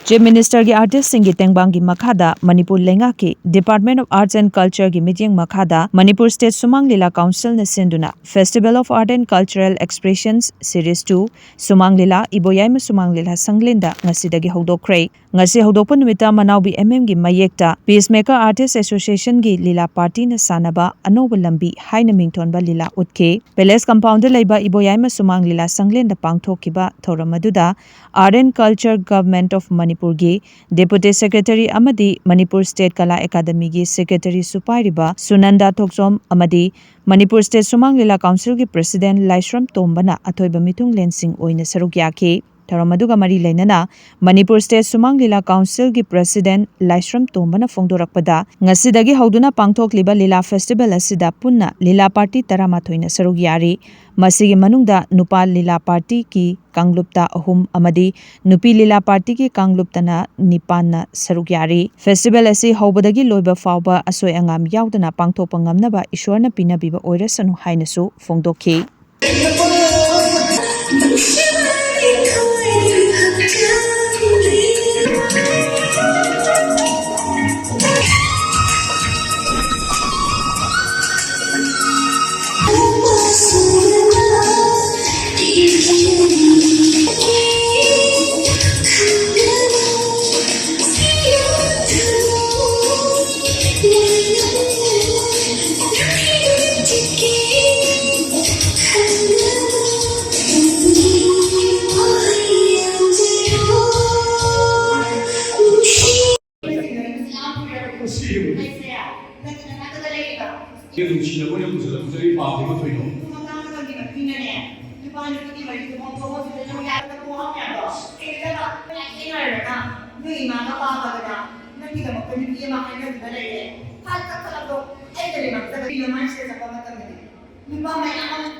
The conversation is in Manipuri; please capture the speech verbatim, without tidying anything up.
Chief Minister ꯒꯤ artist ꯁꯤꯡꯒꯤ ꯇꯦꯡꯕꯥꯡꯒꯤ ꯃꯈꯥꯗ ꯃꯅꯤꯄꯨꯔ ꯂꯩꯉꯥꯛꯀꯤ Department of Arts and Culture ꯒꯤ ꯃꯤꯠꯌꯦꯡ ꯃꯈꯥꯗ ꯃꯅꯤꯄꯨꯔ State ꯁꯨꯃꯥꯡ ꯂꯤꯂꯥ Council ꯅ ꯁꯤꯟꯗꯨꯅ Festival of Art and Cultural Expressions Series two ꯁꯨꯃꯥꯡ ꯂꯤꯂꯥ ꯏꯕꯣꯌꯥꯏꯃ ꯁꯨꯃꯥꯡ ꯂꯤꯂꯥ ꯁꯪꯂꯦꯟꯗ ꯉꯁꯤꯗꯒꯤ ꯍꯧꯗꯣꯛꯈ꯭ꯔꯦ꯫ ꯉꯁꯤ ꯍꯧꯗꯣꯛꯄ ꯅꯨꯃꯤꯠꯇ ꯃꯅꯥꯎꯕꯤ ꯑꯦꯝ ꯑꯦꯝ ꯒꯤ ꯃꯌꯦꯛꯇ Peacemaker Artist Association ꯒꯤ ꯂꯤꯂꯥ party ꯅ ꯁꯥꯟꯅꯕ ꯑꯅꯧꯕ ꯂꯝꯕꯤ ꯍꯥꯏꯅ ꯃꯤꯡꯊꯣꯟꯕ ꯂꯤꯂꯥ ꯎꯠꯈꯤ꯫ Palace compound ꯗ ꯂꯩꯕ ꯏꯕꯣꯌꯥꯏꯃ ꯁꯨꯃꯥꯡ ꯂꯤꯂꯥ ꯁꯪꯂꯦꯟꯗ ꯄꯥꯡꯊꯣꯛꯈꯤꯕ ꯊꯧꯔꯝ ꯑꯗꯨꯗ Art and Culture, Government of ꯃꯅꯤꯄꯨꯔꯒꯤ Deputy Secretary ꯑꯃꯗꯤ ꯃꯅꯤꯄꯨꯔ State ꯀꯂꯥ ꯑꯦꯀꯥꯗꯃꯤꯒꯤ Secretary ꯁꯨ ꯄꯥꯏꯔꯤꯕ ꯁꯨꯅꯟꯗꯥ ꯊꯣꯛꯆꯣꯝ ꯑꯃꯗꯤ ꯃꯅꯤꯄꯨꯔ State ꯁꯨꯃꯥꯡ ꯂꯤꯂꯥ Council ꯒꯤ President ꯂꯥꯏꯁ꯭ꯔꯝ ꯇꯣꯝꯕꯅ ꯑꯊꯣꯏꯕ ꯃꯤꯊꯨꯡꯂꯦꯟꯁꯤꯡ ꯑꯣꯏꯅ ꯁꯔꯨꯛ ꯌꯥꯈꯤ꯫ ꯊꯧꯔꯝ ꯑꯗꯨꯒ ꯃꯔꯤ ꯂꯩꯅꯅ ꯃꯅꯤꯄꯨꯔ State ꯁꯨꯃꯥꯡ ꯂꯤꯂꯥ Council ꯒꯤ President ꯂꯥꯏꯁ꯭ꯔꯝ ꯇꯣꯝꯕꯅ ꯐꯣꯡꯗꯣꯔꯛꯄꯗ, ꯉꯁꯤꯗꯒꯤ ꯍꯧꯗꯨꯅ ꯄꯥꯡꯊꯣꯛꯂꯤꯕ ꯂꯤꯂꯥ festival ꯑꯁꯤꯗ ꯄꯨꯟꯅ ꯂꯤꯂꯥ party ꯇꯔꯥꯃꯥꯊꯣꯏꯅ ꯁꯔꯨꯛ ꯌꯥꯔꯤ꯫ ꯃꯁꯤꯒꯤ ꯃꯅꯨꯡꯗ ꯅꯨꯄꯥ ꯂꯤꯂꯥ party ꯒꯤ ꯀꯥꯡꯂꯨꯞꯇ ꯑꯍꯨꯝ ꯑꯃꯗꯤ ꯅꯨꯄꯤ ꯂꯤꯂꯥ party ꯒꯤ ꯀꯥꯡꯂꯨꯞꯇꯅ ꯅꯤꯄꯥꯟꯅ ꯁꯔꯨꯛ ꯌꯥꯔꯤ꯫ Festival ꯑꯁꯤ ꯍꯧꯕꯗꯒꯤ ꯂꯣꯏꯕ ꯐꯥꯎꯕ ꯑꯁꯣꯏ ꯑꯉꯥꯝ ꯌꯥꯎꯗꯅ ꯄꯥꯡꯊꯣꯛꯄ ꯉꯝꯅꯕ ꯏꯁꯣꯔꯅ ꯄꯤꯅꯕꯤꯕ ꯑꯣꯏꯔꯁꯅꯨ ꯍꯥꯏꯅꯁꯨ ꯐꯣꯡꯗꯣꯛꯈꯤ꯫ ꯅꯨꯡꯁꯤꯅꯕ ꯑꯣꯏꯅ ꯄꯨꯁꯜꯂꯛꯄꯁꯤꯗꯤ ꯄꯥꯝꯗꯦꯀꯣ ꯊꯣꯏꯅ꯫ ꯃꯇꯥꯡ ꯃꯇꯝꯒꯤ ꯃꯇꯨꯡ ꯏꯟꯅꯅꯦ, ꯅꯨꯄꯥ ꯅꯨꯄꯤꯒꯤ ꯃꯔꯤꯁꯦ ꯃꯑꯣꯡ ꯃꯑꯣꯡꯁꯤꯗ ꯌꯥꯝ ꯌꯥꯗꯕ ꯋꯥ ꯃꯌꯥꯝꯗꯣ ꯊꯦꯡꯅꯗꯕ, ꯌꯥꯝ ꯊꯦꯡꯅꯔꯒ ꯅꯣꯏ ꯏꯃꯥꯒ ꯄꯥꯕꯒꯅ ꯅꯪꯒꯤꯗꯃꯛꯇ ꯅꯨꯄꯤ ꯑꯃ ꯍꯥꯏꯅꯗꯨꯅ ꯂꯩꯔꯦ꯫ ꯐꯠ ꯀꯛꯊꯠꯂꯛꯂꯣ, ꯑꯩ ꯀꯔꯤ ꯃꯥꯡꯖꯕ? ꯅꯨꯄꯤꯅ ꯃꯥꯏ ꯁꯤꯗ ꯆꯠꯄ ꯃꯇꯝꯗꯅꯦ, ꯅꯨꯄꯥ ꯃꯌꯥꯝ ꯑꯃ